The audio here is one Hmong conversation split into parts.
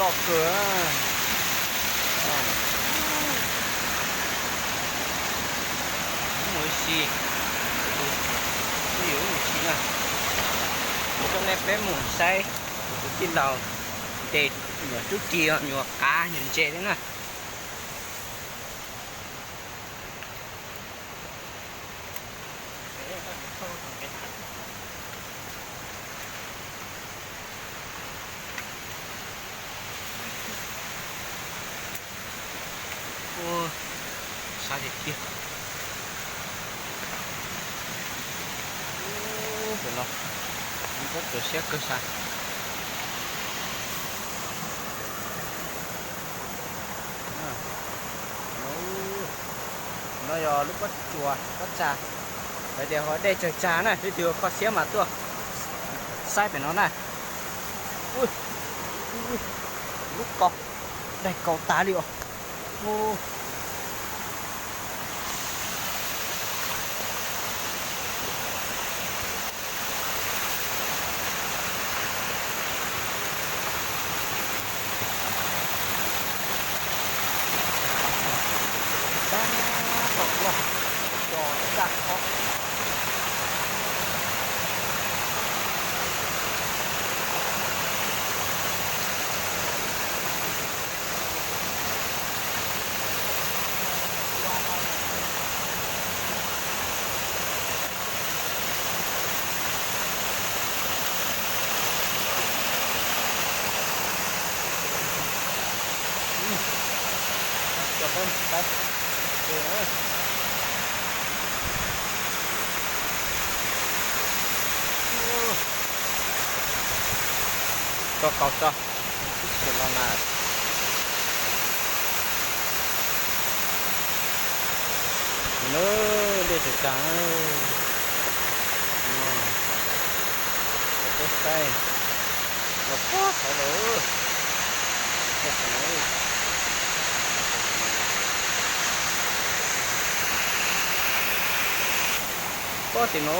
Loj kawg. Mus ib si, tus twb yuav mus si na. Coj nej peb mus saib tus tij laug ntes nyuam tub ris, nyuam qav nyuam ntses li na. Ua, sab tiag tiag. Ub, pem no, pob tsuas siab kawg sas. No yog lub pob tsuas pob tsag, hais tias hav dej tsawg tsag na, leej twg kho siab mas tuaj saib pem no na. Lub kaus, daig kaus tas li os. Tso kaus tso, ib txhia los mas. Dej tsawg tsag, peb saib los pob saud lawm. Pob tim no,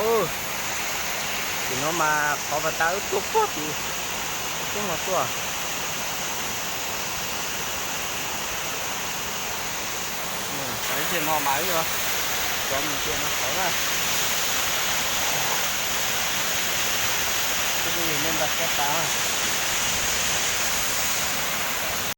tim no mas qhov pas tas wb tuaj pob tim teb no tuaj. Ib ntsia no mas wb yuav cov mus ntsia no saud na. Twb yog nej npaj siab tas.